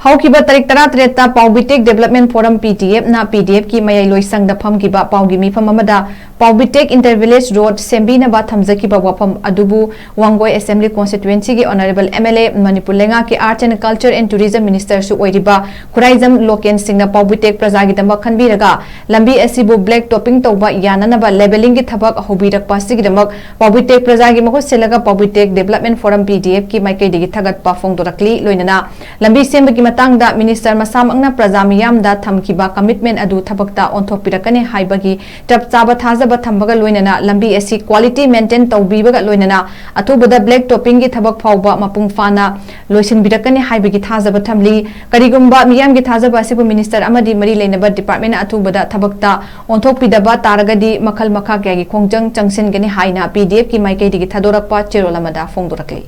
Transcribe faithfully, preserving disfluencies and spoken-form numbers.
ꯍꯧꯈꯤꯕ ꯇꯥꯔꯤꯛ ꯇꯔꯥꯇꯔꯦꯠꯇ ꯄꯥꯎꯕꯤꯇꯦꯛ Development Forum, P D F, ꯅ P D F ꯀꯤ ꯃꯌꯥꯏ ꯂꯣꯏꯁꯪꯗ ꯐꯝꯈꯤꯕ ꯄꯥꯎꯒꯤ ꯃꯤꯐꯝ ꯑꯃꯗ ꯄꯥꯎꯕꯤꯇꯦꯛ Inter Village Road ꯁꯦꯝꯕꯤꯅꯕ ꯊꯝꯖꯈꯤꯕ ꯋꯥꯐꯝ ꯑꯗꯨꯕꯨ ꯋꯥꯡꯒꯣꯏ Assembly Constituency ꯒꯤ Honourable M L A, Manipur ꯂꯩꯉꯥꯛꯀꯤ Arts and Culture and Tourism Minister ꯁꯨ ꯑꯣꯏꯔꯤꯕ ꯈꯨꯔꯥꯏꯖꯝ ꯂꯣꯀꯦꯟ ꯁꯤꯡꯅ ꯄꯥꯎꯕꯤꯇꯦꯛ ꯄ꯭ꯔꯖꯥꯒꯤꯗꯃꯛ ꯈꯟꯕꯤꯔꯒ ꯂꯝꯕꯤ ꯑꯁꯤꯕꯨ black topping ꯇꯧꯕ ꯌꯥꯅꯅꯕ levelling ꯒꯤ ꯊꯕꯛ ꯍꯧꯕꯤꯔꯛꯄ ꯑꯁꯤꯒꯤꯗꯃꯛ ꯄꯥꯎꯕꯤꯇꯦꯛ ꯄ꯭ꯔꯖꯥꯒꯤ ꯃꯍꯨꯠ ꯁꯤꯜꯂꯒ ꯄꯥꯎꯕꯤꯇꯦꯛ Development Forum, P D F ꯀꯤ ꯃꯥꯏꯀꯩꯗꯒꯤ ꯊꯥꯒꯠꯄ ꯐꯣꯡꯗꯣꯔꯛꯂꯤ꯫ ꯂꯣꯏꯅꯅ ꯂꯝꯕꯤ ꯁꯦꯝꯕꯒꯤ ꯃꯇꯥꯡꯗ Minister ꯃꯁꯥꯃꯛꯅ ꯄ꯭ꯔꯖꯥ ꯃꯤꯌꯥꯝꯗ ꯊꯝꯈꯤꯕ commitment ꯑꯗꯨ ꯊꯕꯛꯇ ꯑꯣꯟꯊꯣꯛꯄꯤꯔꯛꯀꯅꯤ ꯍꯥꯏꯕꯒꯤ ꯆꯞ ꯆꯥꯕ ꯊꯥꯖꯕ ꯊꯝꯕꯒ ꯂꯣꯏꯅꯅ ꯂꯝꯕꯤ ꯑꯁꯤ quality maintain ꯇꯧꯕꯤꯕꯒ ꯂꯣꯏꯅꯅ ꯑꯊꯨꯕꯗ black topping ꯒꯤ ꯊꯕꯛ ꯐꯥꯎꯕ ꯃꯄꯨꯡ ꯐꯥꯅ ꯂꯣꯏꯁꯤꯟꯕꯤꯔꯛꯀꯅꯤ ꯍꯥꯏꯕꯒꯤ ꯊꯥꯖꯕ ꯊꯝꯂꯤ꯫ ꯀꯔꯤꯒꯨꯝꯕ ꯃꯤꯌꯥꯝꯒꯤ ꯊꯥꯖꯕ ꯑꯁꯤꯕꯨ Minister ꯑꯃꯗꯤ ꯃꯔꯤ ꯂꯩꯅꯕ department ꯅ ꯑꯊꯨꯕꯗ ꯊꯕꯛꯇ ꯑꯣꯟꯊꯣꯛꯄꯤꯗꯕ ꯇꯥꯔꯒꯗꯤ ꯃꯈꯜ ꯃꯈꯥ ꯀꯌꯥꯒꯤ ꯈꯣꯡꯖꯪ ꯆꯪꯁꯤꯟꯒꯅꯤ ꯍꯥꯏꯅ P D F ꯀꯤ ꯃꯥꯏꯀꯩꯗꯒꯤ ꯊꯥꯗꯣꯔꯛꯄ ꯆꯦꯔꯣꯜ ꯑꯃꯗ ꯐꯣꯡꯗꯣꯔꯛꯂꯤ꯫